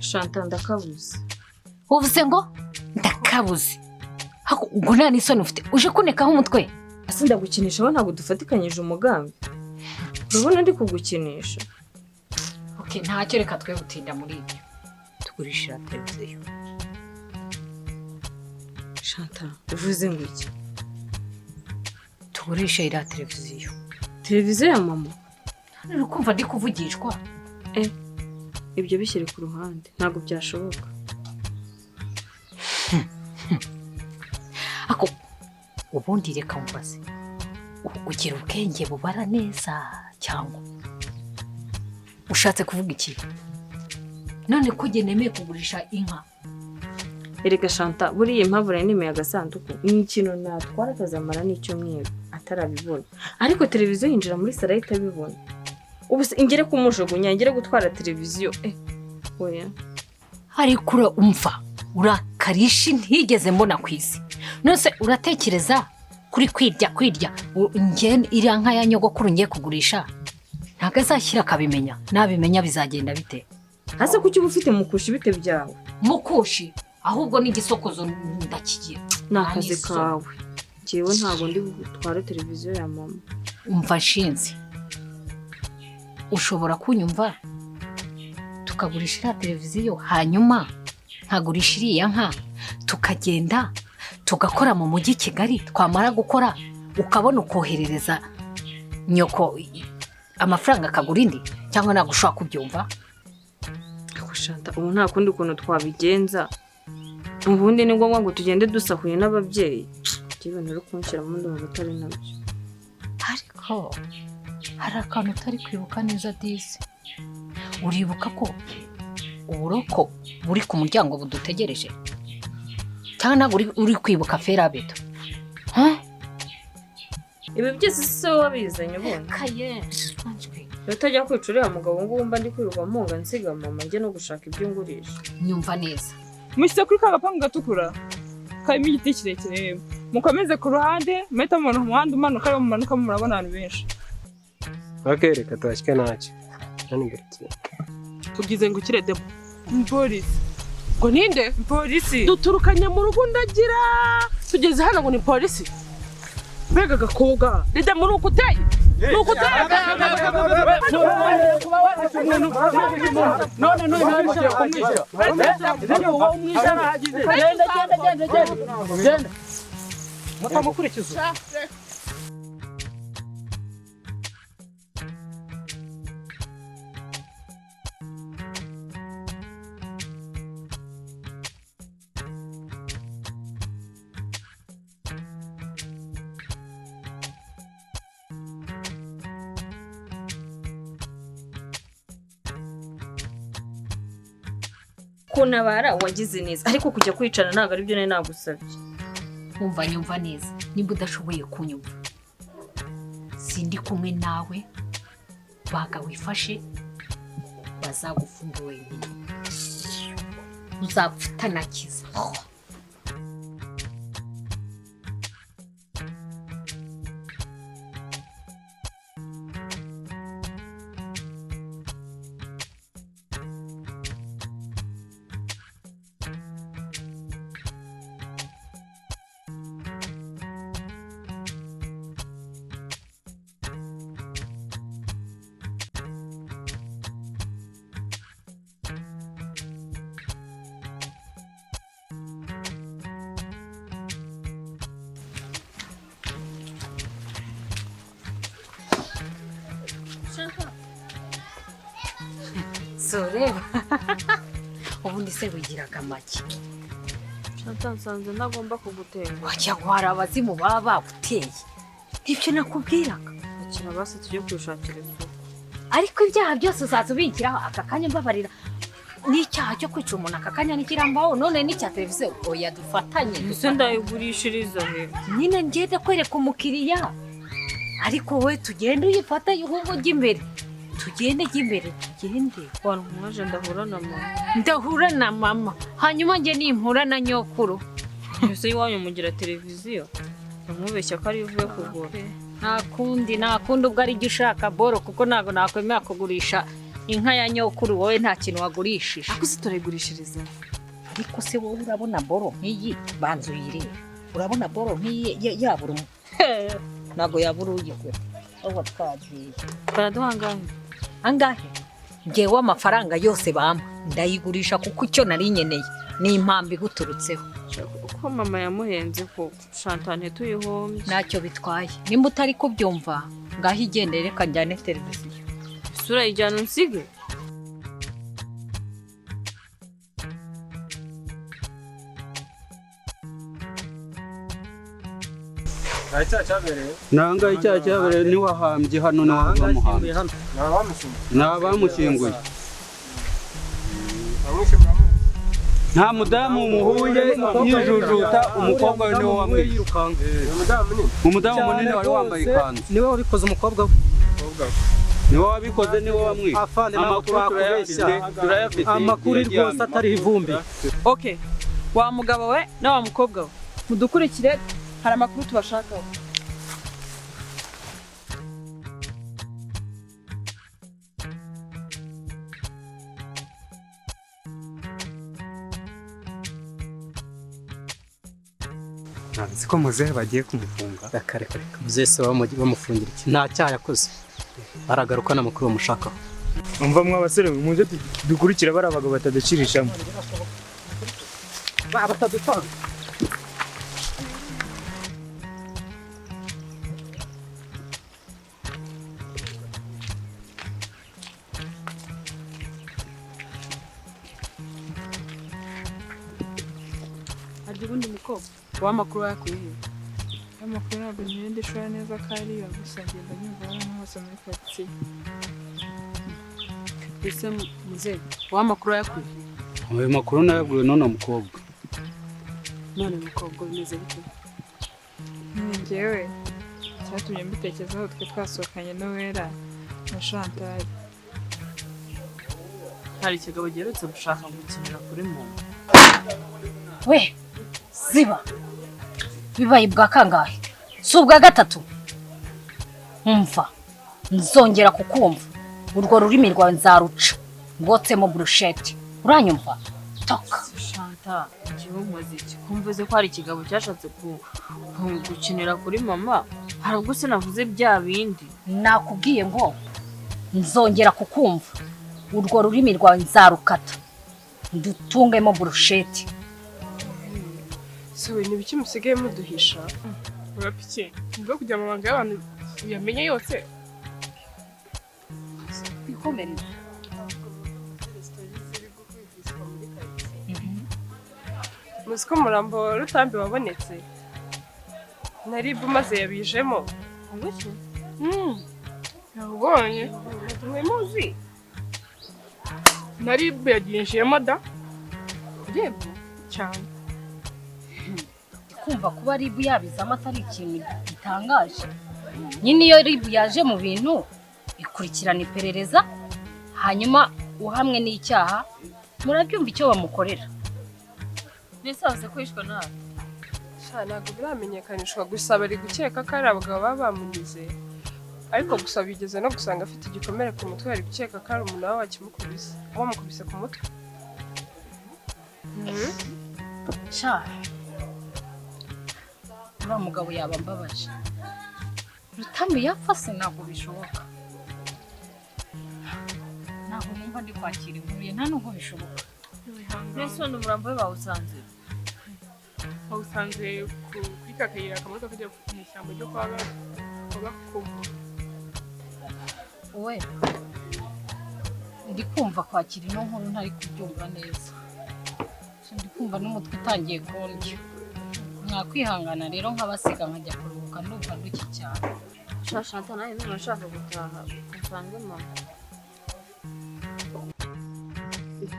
Shanta, ndakabuze. Uvuze ngo ndakabuze? Hako ubwo nta n'isoni ufite, uje kunekaho umutwe? Ese ndagukinisha? Aho ntabwo dufatikanyije umugambi? Urabona ndi kugukinisha? Okay, ntacyo, reka twe gutinda muri ibyo, tugurishira televiziyo. Shanta, uvuze ngo iki? Tugurishe iriya televiziyo. Televiziyo ya mama? Uri kumva ndi kuvugishwa? Ibyo bishyire ku ruhande, ntabwo byashoboka. Ako ubundi reka mbaze, ugira ubwenge bubara neza cyangwa ushatse kuvuga iki? None ko njye nemeye kugurisha inka? Erega Shanta, buriya impamvu nari nemeye agasanduku ni ikintu natwara akazamara n'icyumweru atarabibona, ariko televiziyo yinjira muri salo ahita abibona. Ubu se ingere kumujugunya, ngere gutwara televiziyo? Oya. Ariko umva, urakarishi ntigeze mbona ku isi. None uratekereza kuri kwirya kwirya njye iriya nka ya nyogokuru ngiye kugurisha, ntabwo azashyira akabimenya? Nabimenya bizagenda bite? Hase kuki uba ufite mukushi? Bite byawe? Mukushi ahubwo n'igisokozo ndakigira. Ni akazi Nta n'isoni. kawe. Njyewe ntabwo ndi butware televiziyo ya mama. Umva nshinzi, ushobora kunyumva tukagurisha iriya televiziyo, hanyuma nkagurisha iriya nka, tukagenda tugakora mu mujyi Kigali, twamara gukora ukabona ukoherereza nyoko amafaranga akagura indi, cyangwa ntabwo ushobora kubyumva? Ariko Shanta, ubu nta kundi kuntu twabigenza? Ubundi ni ngombwa ngo tugende dusahuye n'ababyeyi? Njyewe ibintu uri kunshyiramo ndumva atari nabyo. Ariko hari akantu utari kwibuka neza disi. Uribuka ko uburoko buri ku muryango budutegereje, cyangwa ntabwo uri kwibuka ferabeto? Ibi byose si wowe wabizanye ubundi? Kaye. Iyo utajya kwica uriya mugabo ngo wumva ndi kwirirwa mpunga nsiga mama njye no gushaka ibyo ngurisha. Nyumva neza. Mushyize kuri ka gapangu gatukura karimo igiti kirekire, mukomeze ku ruhande, muhita mubona umuhanda umanuka. Ariwo mumanukamo, murabona abantu benshi. Okay, reka tuhashyike ntacyo. Hano imbere cyane. Ugize ngo ukire debo? Polisi. Ngo ninde? Polisi. Duturukanye mu rugo, ndagira tugeze hano ngo ni polisi. Mbega agakobwa rida, muri uko uteye ni uko uteye. None n'uyu nawe mugiye kumwishyura? Uwo umwishyura arahagije. Genda, genda, genda, genda, genda. Mutamukurikiza. Kuntabara wagize neza, ariko kujya kwicana ntabwo aribyo nari nagusabye. Wumva, nyumva neza, nimba udashoboye kunyumva, sindi kumwe nawe. Baga wifashe, bazagufunga wenyine, uzapfa utanakiza. So reba, ubundi se wigiraga make? Shanta, nsanze ntagomba kugutenguha. Wajya ngo hari abazimu baba baguteye. Nibyo nakubwiraga. Akira basi tujye kwishakira isoko. Ariko ibyaha byose uzaza ubigiraho aka kanya. Mbabarira, n'icyaha cyo kwica umuntu aka kanya ntikirambaho, none n'icya televiziyo? Oya, dufatanye. Ese ndayigurishiriza he? Nyine ngende kwereka umukiriya, ariko wowe tugende uyifate. Ahubwo jya imbere tugende, jya imbere tugende. Wantwaje ndahura na mama. Ndahura na mama, hanyuma njye nimpura na nyokuru? Ese iwanyu mugira televiziyo? Ndamubeshya ko ariyo uvuye kugura. Nta kundi, nta kundi, ubwo ari jya ushaka boro, kuko ntabwo nakwemera kugurisha Inka ya nyokuru, wowe nta kintu wagurishije. Ako se turayigurishiriza? Ariko se wowe urabona boro nk'iyi? Banza uyirebe. Urabona boro nk'iyi yabura ntabwo yabura uyigura. Ahubwo twagiye. Baraduha angahe? Angahe? Ngewe amafaranga yose bampa ndayigurisha, kuko icyo nari nkeneye ni impambi iguturutseho. Uko mama yamuhenze ko Chantal, ntituyihombye. Ntacyo bitwaye. Nimba utari kubyumva, ngaho igendere, reka njyane televiziyo. Isura yijyana unsige. Nta cyaha cyabereye. Nanga icyaha cyabereye, niwahambye hano, niho bamuhambye. Ni abamushyinguye. Ni abamushyinguye. Abamwishe muramuzi? Nta mudamu muhuye yijujuta, umukobwa we niwe wamwishe. Ni umudamu munini. Umudamu munini wari wambaye ikanzu. Niwe wabikoze, umukobwa we. Umukobwa we. Niwe wabikoze, niwe wamwishe. Afande, ntabwo Amakuru twakubeshya. turayafite, turayafite. Amakuru rwose atariho ivumbi. Okay, wa mugabo we na wa mukobwa we, mudukurikire, hari amakuru tubashakaho. Nzi ko muzehe bagiye kumufunga. Reka reka reka, muzehe se bamufungira iki? Nta cyaha yakoze, aragaruka n'amakuru bamushakaho. Umva mwa basore mwe, muze dukurikira bari abagabo bataducirishamo. Batadutanga. Harya ubundi mukobwa, wowe amakuru wayakuye he? Amakuru ntabwo ngenda ishura neza ko ariyo, gusa ngenda nyumva hano hose muri karitsiye. Ese muzehe, wowe amakuru wayakuye he? Ayo makuru nayabwiwe n'uno mukobwa. None mukobwa, bimeze bite? Nyine njyewe icyatumye mbitekerezaho, twe twasohokanye n'Uwera na Chantal. Hari ikigabo giherutse gushaka gukinira kuri muntu. We ziba, bibaye ubwa kangahe? Si ubwa gatatu? Umva, nzongera kukumva urwo rurimi rwawe nzaruca rwotsemo burusheti, uranyumva? Toka. Chantal, njyewe nkoze iki? Ko mvuze ko hari ikigabo cyashatse gukinira kuri mama, hari ubwo se navuze bya bindi? Nakubwiye ngo nzongera kukumva urwo rurimi rwawe nzarukata ndutungemo burusheti. So ni ibiki musigaye muduhisha? Urapiki mvuga kugira amabanga y'abantu uyamenye yose. Twikomereze. Muzi ko umurambo wa Rutambi wabonetse na RIB maze yabijemo? Yawubonye? Mwe muzi? Na RIB yaginjiyemo da. RIB? Cyane. Kumva kuba RIB yabizamo atari ikintu gitangaje. Nyine iyo RIB yaje mu bintu ikurikirana iperereza, hanyuma uhamwe n'icyaha murabyumva icyo bamukorera. Mbese bavuze ko yishwe nabi? Sha, ntabwo biramenyekanishwa, gusa bari gukeka ko ari abagabo baba bamunize, ariko gusa bigeze no gusanga afite igikomere ku mutwe, bari gukeka ko ari umuntu waba wakimukubise, wamukubise ku mutwe. Sha, uriya mugabo yaba ambabaje. Rutambi yapfa se? Ntabwo bishoboka. Ntabwo numva ndi kwakira inkuru ye, nta nubwo bishoboka. Mbese none umurambo we bawusanze? Bawusanze kuri ka kayira kamanuka kajya mu ishyamba ryo kwa Gakuba. We, ndi kumva kwakira ino nkuru ntari kubyumva neza. Ndi kumva n'umutwe utangiye kundya. Mwakwihangana rero nkabasiga nkajya kuruhuka, ndumva ndushye cyane. Sha Chantal, nanjye ndumva nshaka gutaha nsange mama.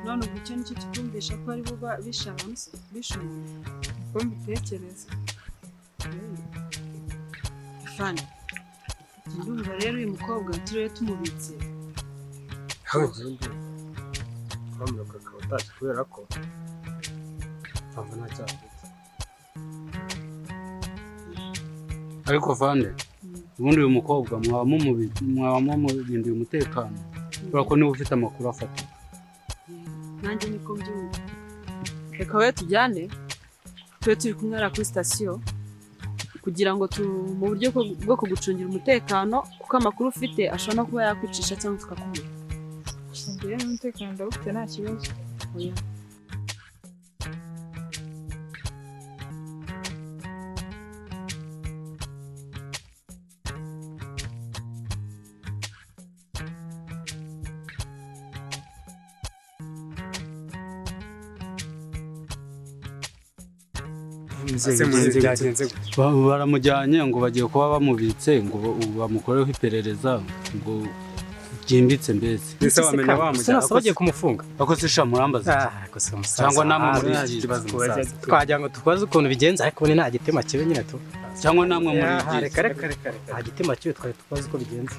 None ubwo icyo nicyo kikumvisha ko ari bo bishe abantu se? Bishe umuntu? Uko mbitekereza. Fani, ndumva rero uyu mukobwa turere tumubitse. Aho ngiye ndumva bamuroka akaba atashye kubera ko mama nta cyaha afite. Ariko vande, ubundi uyu mukobwa mwaba mumurindiye umutekano. Kubera ko niba ufite amakuru afatika. Nanjye niko mbyumva. Reka wowe tujyane, tube turi kumwe hariya kuri sitasiyo kugira ngo mu buryo bwo kugucungira umutekano, kuko amakuru ufite ashobora no kuba yakwicisha cyangwa tukakubura. Gusa njyewe n'umutekano ndawufite nta kibazo. Oya. Byagenze gute? Baramujyanye ngo bagiye kuba bamubitse ngo bamukoreho iperereza ngo ryimbitse mbese. Ese wamenya wamujyana Sinasa bagiye kumufunga. Ako se sha murambaza iki? Ah, gusa umusaza. Cyangwa namwe muri Ah, iki ikibazo umusaza. Twagira ngo tubaze ukuntu bigenza ariko ubundi nta gitima kibi nyine tu. Cyangwa namwe muri Ah, iki? Reka reka reka reka. Nta gitima kibi twari tubaze uko bigenza.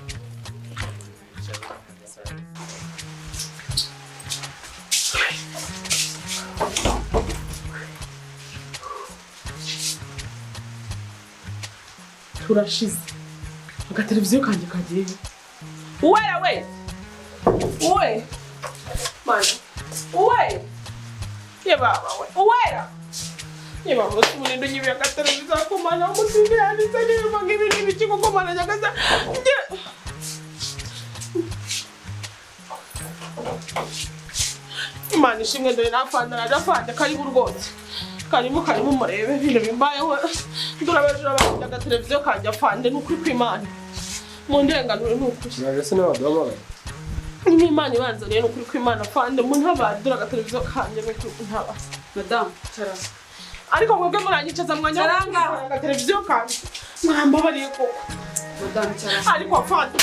Turashize. Agateleviziyo kanjye kagiye he? Uwera we! Uwe! Mana! Uwe! Ye baba we! Uwera! Ye baba we, umuninde unyibiye agateleviziyo ko mana umusingi yanditse n'ibiva nk'ibi n'ibiki kuko mana nyagaza njye Imana ishimwe dore nafanda narafanda karibu rwose. Karibu karibu murebe ibintu bimbayeho. Ndurabajura bafite agateleviziyo kanjye afande ni ukuri kw'Imana. Mu ndenganure ni ukuri. Naje se n'abaduhamagaye. Niba Imana ibanzaniye ni ukuri kw'Imana afande mu ntabadura agateleviziyo kanjye ni ukuri ntaba. Madamu, cara. Ariko mwebwe muranyicaza mwanya Caranga. agateleviziyo kanjye. Mwambabariye koko. Madamu, cara. Ariko afande.